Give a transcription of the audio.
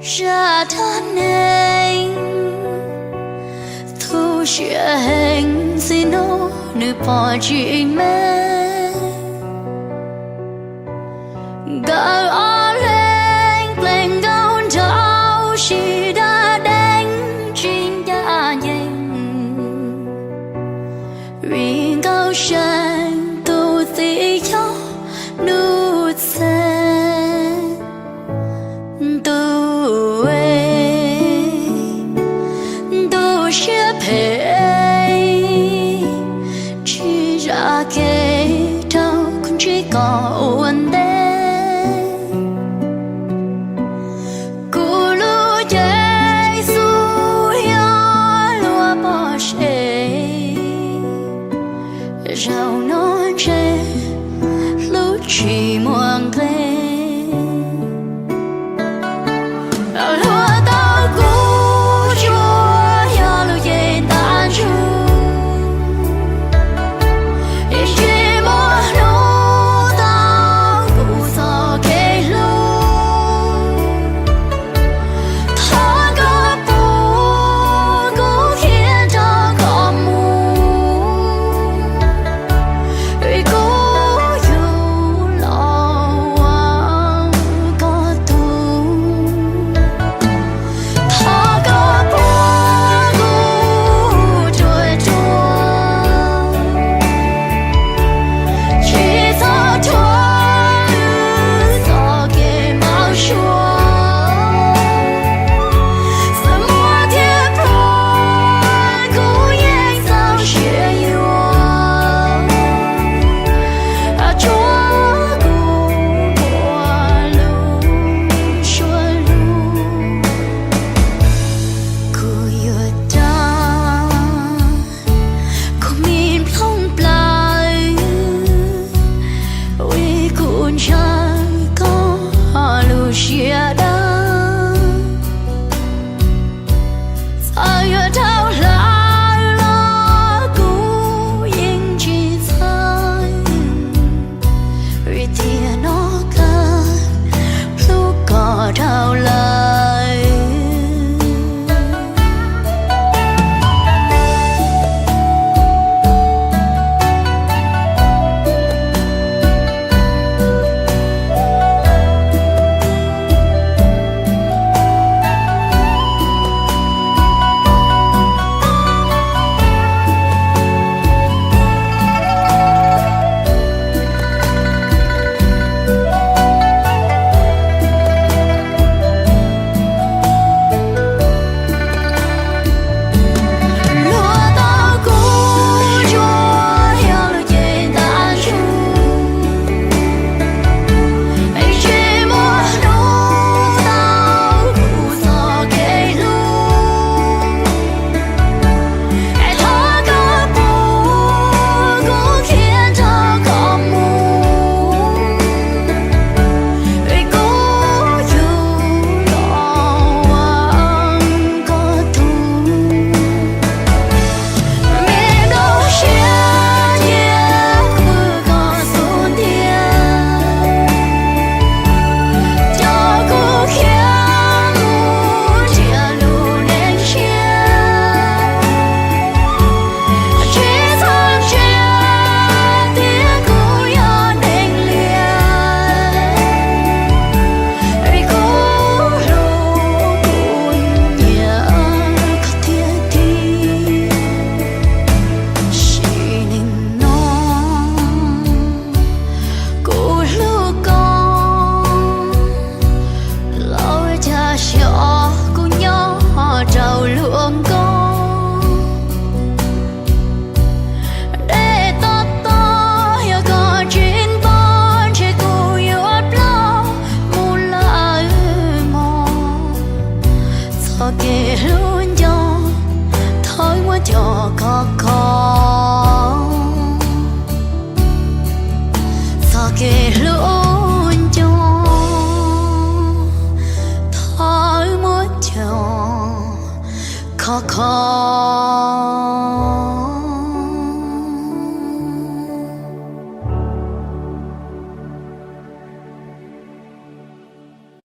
Zaj dab neeg tu siab heev, txij hnub nws pom tsis me. Nkawd ob leeg plees nkauj nraug, sim dab deev tsis ncaj ncees, vim nkauj seev tus txiv yog nuj txeeg. Ntuj, ntuj siab phem, tsis zam kev rau kuv ntsib koj ua ntej. Kuv lub cev xub yog luag pom seb, zaum no ntshe hlub tsis muaj nqe. Luag tau kuv tsuas yog lub cev ntab ntsug, es tsis muaj hnub tau kuv txoj kev hlub. Thov koj pub kuv khiav nrog koj mus, vim kuv yug los ua koj tug. Thov koj pub kuv ruam ruam, tsis txhob thuam txoj kev npau suav. Txawm muaj thiab pluag kuv yeej txaus siab yuav, tsuav kuv muaj lus suab lus. Kuv yuav dag kuv me nplooj plaws, vim kuv ntshaw koj lub siab dawb. Txawm yuav dhau hlaws los kuv yeej tsis txhawj, vim tiam no kawg hlub koj dhau lawm. Luag tau kuv tsuas yog lub cev ntab ntsug, es tsis muaj hnub tau kuv txoj kev hlub. Es thov koj pub kuv khiav nrog koj mus, vim kuv yug los ua koj tug. Me nplooj siab cia qhwv koj xub ntiag, coj kuv khiav mus nrhiav lub neej tshiab. Tsis txhob ntsia tias kuv yog neeg liam, vim kuv hlub kuv nyiam koj tiag tiag. Sim neej no kuv hlub koj, los ua cas xyov kuv nyob rau luag nkauj. Dej tob tob yog koj tsis npog, ntshe kuv yuav plaub mus lawm mog. Txoj kev hlub nco thawj muab coj khov kho, txoj kev hlub nco thawj muab coj khov kho.